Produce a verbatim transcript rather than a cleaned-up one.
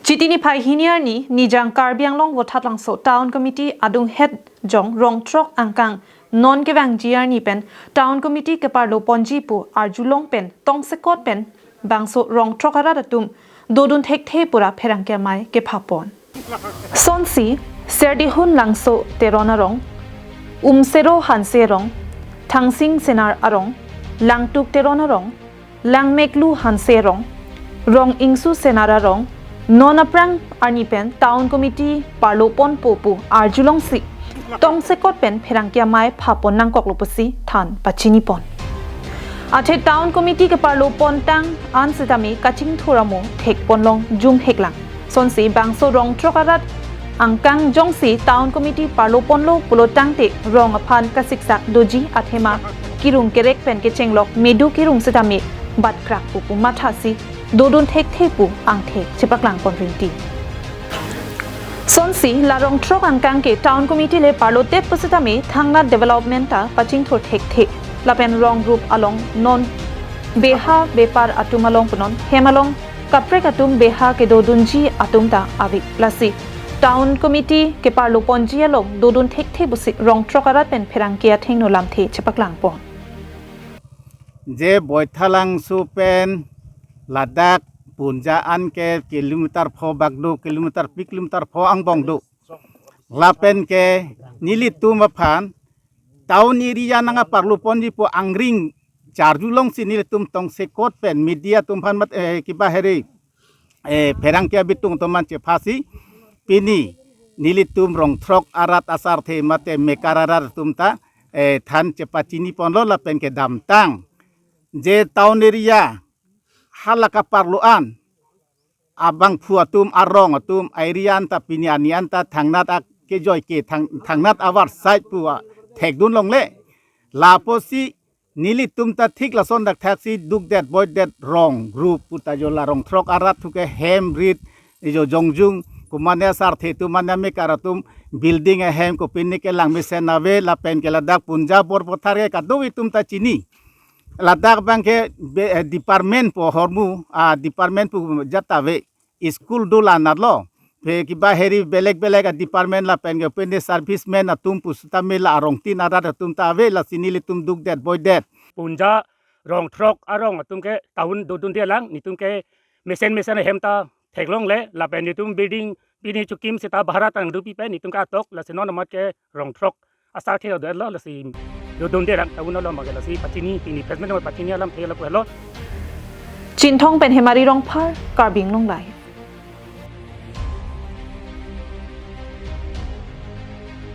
Chiti niphai hini arni Nijang Karbi Anglong Vothatlangso Town Committee adunghet jong rong throk angkang non kevangji arni pen Town Committee keparlo ponji pu arjulong pen tongsekot pen bangso rong throk arat atum dodun thekthe pura pherangke amei kepha pon. Sonsi Serdihun Langso Teron arong, Umsero Hanse arong, Thangsing Senar arong, Langtuk Teron arong, Langmeklu Hanse arong, Rong Ingsu Senar arong, non aphrang arni pen Town Committee parlo ponpo pu arjulongsi tongsekot pen pherangke amei pha pon nangkoklo pusi than pachini pon. Athe Town Committee keparlo pontang an sitame kachingthur amo thek ponlong jumhek lang. Sonsi bangso rong throk arat angkang jongsi Town Committee parlo ponlo pulo tangte rong aphan kasiksak doji athema kirung kerek pen kechenglok medu kirung sitame batkrak pu pu mathasi dodun thekthe pu angthek chepaklang pon rinti. Sonsi la rong throk angkang ke Town Committee le parlo det pusitame thangnat development ta pachingthur thekthe. Lapen rong rup along non beha bepar atum along punon hem along kaprek atum beha kedodunji atum ta ave. Lasi Town Committee keparlo ponji along dodun thekthe pusi rong throk arat pen pherangke athengno lamthe chepaklang pon. Je Boithalangso pen ladak Punja an ke kilometer pho bak do, kilometer pi kilometer pho angbong do. Lapen ke nelitum aphan town area nangparlo ponji pu angring charjulongsi nelitum tongsekot pen media atum aphan mat, eh, kiba heri, eh, pherangke abitung atum aphan chephasi pini nelitum rong throk arat asarthe mate mekar arat atum ta, eh, than chepachini ponlo lapen kedamtang je town area hala kaparlo an abangphu atum, arong atum, area an ta pini arni an ta thangnat akejoi ke thang-, thangnat avarsai pu a thekdun longle. Lapusi nelitum ta thik lason dakthaksi dukdet boidet rong rup pu ta jo la rong throk arat thu ke hem rit, jo jongjung, kumane asarthe atum, mane amekar atum building ahem kopine kelang mesen ave lapen ke ladak Punja Borpathar ke kadokave atum ta chini. Ladak abang ke be-, eh, department pu ahormu, ah, department pu jat ta ave. School do la natlo. Phe kiba heri belek belek a department lapen ke pende servicemen atum pusitame la arongtin arat atum ta ave, lasi nelitum dukdet boidet. Punja rong throk arong atum ke town dodunde lang, netum ke mesen mesen ahem ta theklongle, lapen netum building pini chukim seta bhara ta nangdupi pen netum ke atok, lasi non amat ke rong throk asarthe do lo, lasi dodunde lang town lo, mage lasi pachini, pini present pachini alamthe lapu lo. Chinthong pen Hemari Rongphar, Karbi Anglong Live.